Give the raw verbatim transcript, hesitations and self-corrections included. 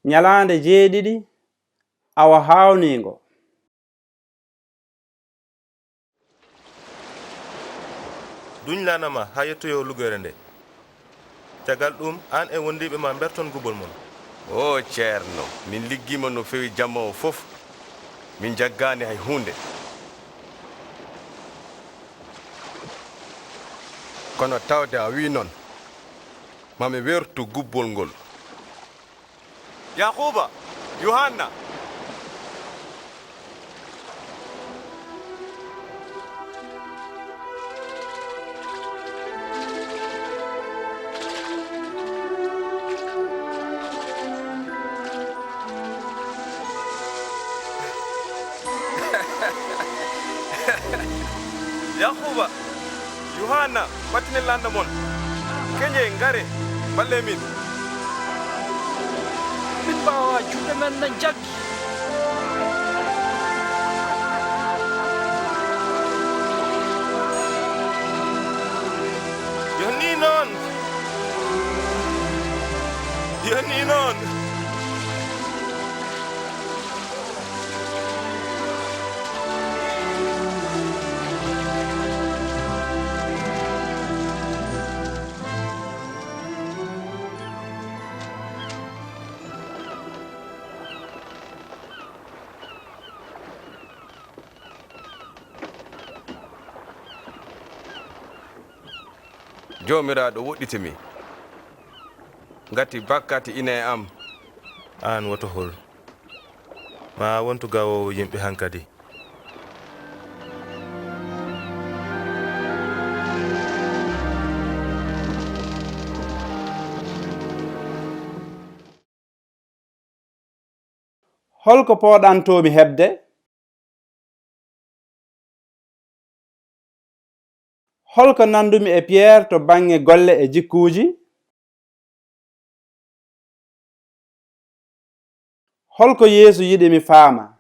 Nyalaande jeeɗiɗi, awa haawniingo. Duñ laana ma haa yettoyoo lugeere nde. Caggal ɗuum, aan e wondiiɓe ma mberton gubbol mon. O Ceerno, min liggiima no feewi jamma o fof. Min njaggaani hay huunde. Kono tawde a wii noon, ma mi weertu gubbol ngol. Yaakuuba, Yuhanna. Yaakuuba, Yuhanna, ɓattinen laana mon. Keñee, ngaree, mballon min. Min mbaawaa, juuɗe men na njaggi. Yo nii noon. Yo nii noon. Joomiraaɗo, woɗɗite mi. Ngati bakkaati ina e am. Aan woto hul. Ma a wontu gawoowo yimɓe hankadi. Hol ko pooɗantoomi heɓde? Hol ko nanndumi e Piyeer to bannge golle e jikkuuji? Hol ko Yeesu yiɗi mi faama?